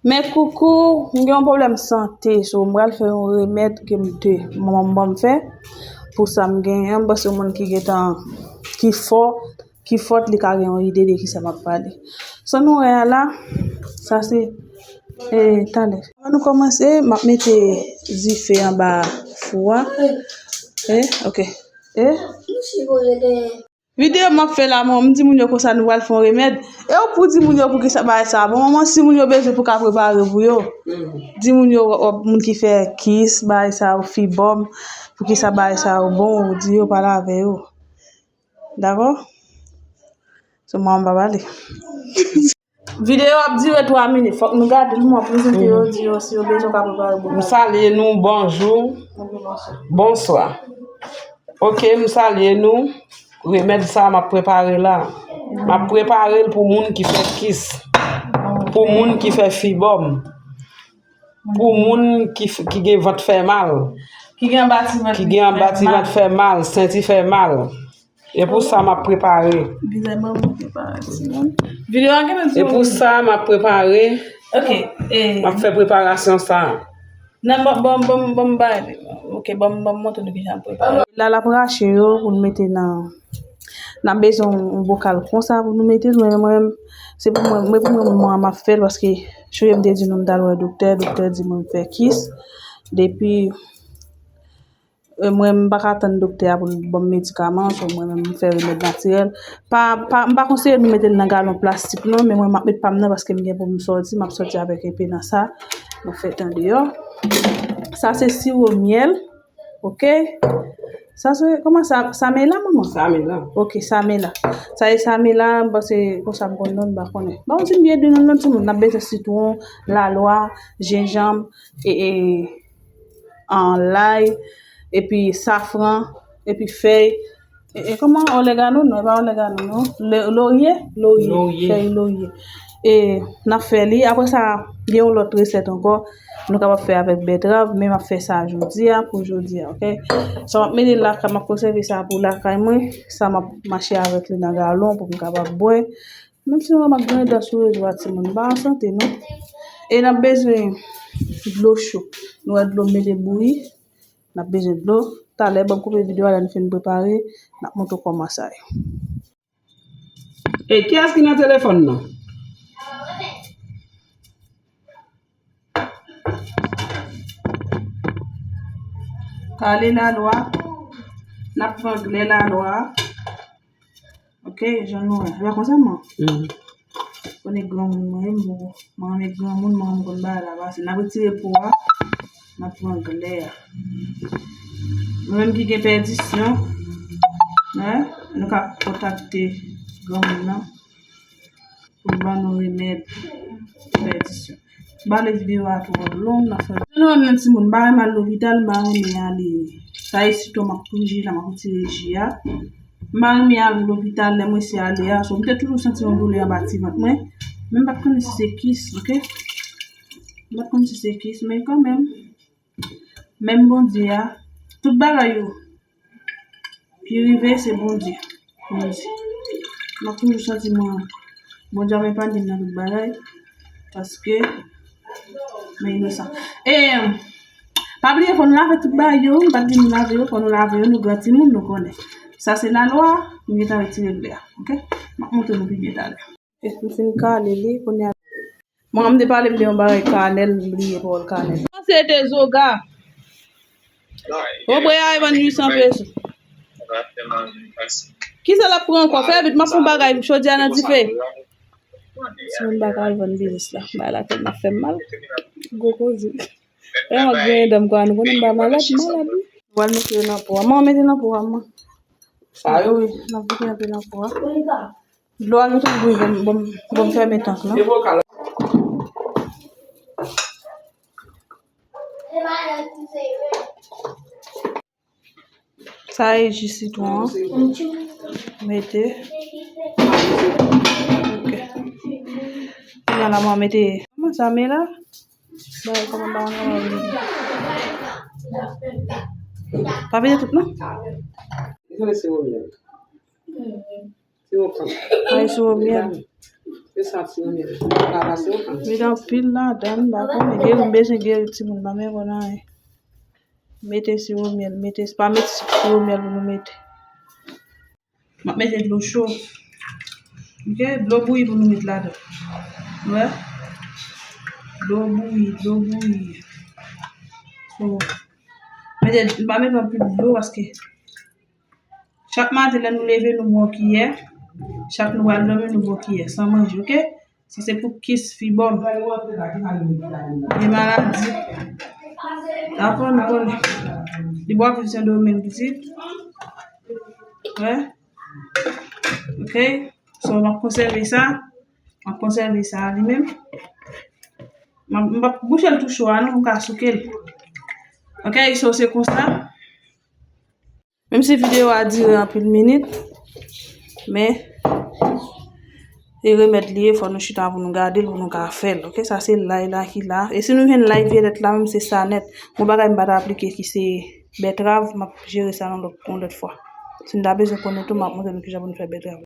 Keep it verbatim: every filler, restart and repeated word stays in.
Men koukou, m gen yon pwoblèm sante, so m pral fè yon remèd ke m te, manman m ban m fè. Pou sa m genyen, m panse yon moun ki gentan, ki fò, ki fòt, li ka gen yon ide de kisa m ap pale. Sa nou wè a la, sa se, e, talè. Anvan nou kòmanse, m ap mete dife anba fou a. E, ok. E? Videyo m ap fè la, mwen, m di moun yo konsa nou pral fè yon remèd. E ou pou di moun yo pou kisa bagay sa bon, manman, si moun yo bezwen pou ka prepare pou yo. Di moun yo, w ap, moun ki fè kis, bagay sa yo, fibòm, pou kisa bagay sa yo bon, ou di yo pale avè yo. Dakò? So, manman pa pale. Videyo ap dire twa minit. Fòk nou gade l, mwen prezante yo, di yo si yo bezwen ka prepare pou. M salye nou, bonjou, bonswa. Ok, m salye nou. Remèd sa m ap prepare la. M ap prepare l pou moun ki fè kis, pou moun ki fè fibòm, pou moun ki, f- ki gen vant fè mal, Ki gen anba ti vant ki gen anba ti vant fè mal, senti fè mal. E pou sa m ap prepare. Bizè manman prepare timoun. Videyo a gen menm. E pou sa m ap prepare. Ok, e M ap fè preparasyon sa. Nan, ban, ban, ban, ban m bay li. Ok, ban, ban m montre nou kijan m prepare. La, l ap rache yo pou n mete nan, n ap bezwen yon bokal konsa pou nou mete l, men mwen, se pou mwen, mwen, pou mwen, mwen, m ap fè l paske cheri m te di nou m t al wè doktè, doktè di mwen m fè kis. Depi E, mwen, m pa ka tann doktè a pou l ban m medikaman, so mwen menm, m fè remèd natirèl. Pa, pa, m pa konseye nou mete l nan galon plastik non, men mwen, m ap met pa m nan paske m gen pou m sòti, m ap sòti avèk enpe nan sa, m ap fè tan deyò. Sa se siwo myèl, ok? Sa se, kòman sa, samela, manman? Samela. Ok, samela. Sa se samela, m panse konsa m konn non, m pa konnen. Bon, si m byen di non, non, timoun, n ap bezwen sitwon, lalwa, jenjanm, e, e, an lay, epi safran, epi fèy, e, e, kòman, oregano? Non, e pa oregano, non. Le- lorye? Lorye. Lorye. Fèy lorye. E, n ap fè li. Apre sa, gen yon lòt resèt ankò. Nou kapab fè avèk bètrav, men m ap fè sa jodi a, pou jodi a, ok? Sa m ap mete lakay, m ap konsève sa pou lakay mwen. Sa m ap mache avèk li nan galon pou m kapab bwè. Menm si mwen m ap gen dan sou rezo a, timoun, m pa an sante, non. E n ap bezwen dlo cho. Nou wè dlo m mete bouyi. N ap bezwen dlo. Talè, ban m koupe videyo a, lè n fin prepare, n ap montre w kòman sa ye. E kiyès ki nan telefòn nan? Kale lalwa. N ap pran glè lalwa. Ok, jan nou wè. E pa konsa, man? Mhm. Konnen granmoun mwen, m poko, mwen renmen granmoun, mwen renmen konn bagay la pase. N ap retire po a, n ap pran glè a. Nou menm ki gen pèdisyon, wè, nou ka kontakte granmoun nan pou l ban nou remèd pèdisyon. M pa vle videyo a twò long, n ap fè. Nou wè menm timoun, m pa renmen al lopital, m pa renmen ale. Sa e sitwon m ap pran ji la, m ap retire ji a. M pa renmen al lopital lè mwen se ale a. So, m te toujou santi yon doulè anba ti vant mwen. Men m pa t konnen si se kis, ok? M pa t konnen si se kis, men kanmenm, menm Bondye a, tout bagay yo ki rive, se Bondye. Bondye. M ap toujou santi mwen, Bondye ap epanye m nan tout bagay, paske mwen inosan. E, pa bliye, fò nou lave tout bagay yo, m pa t di nou lave yo, fò nou lave yo, nou gran timoun, nou konnen. Sa se lalwa, m gentan retire glè a, ok? M ap montre nou pi byen talè. E, m fin kale li, kounye a. Mwen, m te pale m de yon bagay kanèl, m bliye pawòl kanèl. Sa se te zoga. Wobre a, e vann uit san peso. Kisa l ap pran ankò? Fè vit, m ap fè yon bagay, chòdya nan dife. Si moun pa ka al vann biznis la, bagay la tèlman fè m mal. Gwo koze. E, mwen genyen dan m kwa, nou konnen m pa malad, m malad, wi. Mwen mete yo nan po a. Mwen mete nan po a, mwen. Sa yo, wi. N ap vide anpe nan po a. Dlo a gentan bouyi, bon, bon, bon, fèmen tank lan. Sa e ji sitwon an. Mete. Ok. Kounye a la, mwen mete. Kòman sa, men la? Bon, kòman ba mwen? Pa vide tout, non? Li konn siwo myèl. Siwo kàn. Ay, siwo myèl. E sa ti yon mèl. Pa pase anfen. Met anpil ladan, m pa konnen. Geri, m bezwen geri timoun, pa men konn anyen. Mete siwo myèl, mete, pa met siwo myèl pou nou mete. M ap mete dlo cho. Ok, dlo bouyi pou nou met ladan. Ou wè? Dlo bouyi, dlo bouyi. So, mete, m pa mete anpil dlo paske chak maten lè nou leve, nou bwè yon kiyè. Chak nou pral dòmi, nou bwè yon kiyè san manje, ok? Sa se pou kis, fibòm. Gen maladi. Dakò, nou konnen. Li bwè pou Sendomeng pitit. Wè. Ok. So, m ap konsève sa. M ap konsève sa li menm. M ap, m ap bouche l tou cho a, non, m ka souke l. Ok, so se konsa. Menm si videyo a dire anpil minit, men e remèd li ye, fò nou chita pou nou gade l, pou nou ka fè l. Ok, sa se lay la ki la. E si nou jwenn lay vyolèt la, menm se sa nèt. Yon bagay m pa t aplike ki se bètrav, m ap jere sa yon lòt, yon lòt fwa. Si n ta bezwen konnen tou, m ap montre nou kijan pou nou fè bètrav.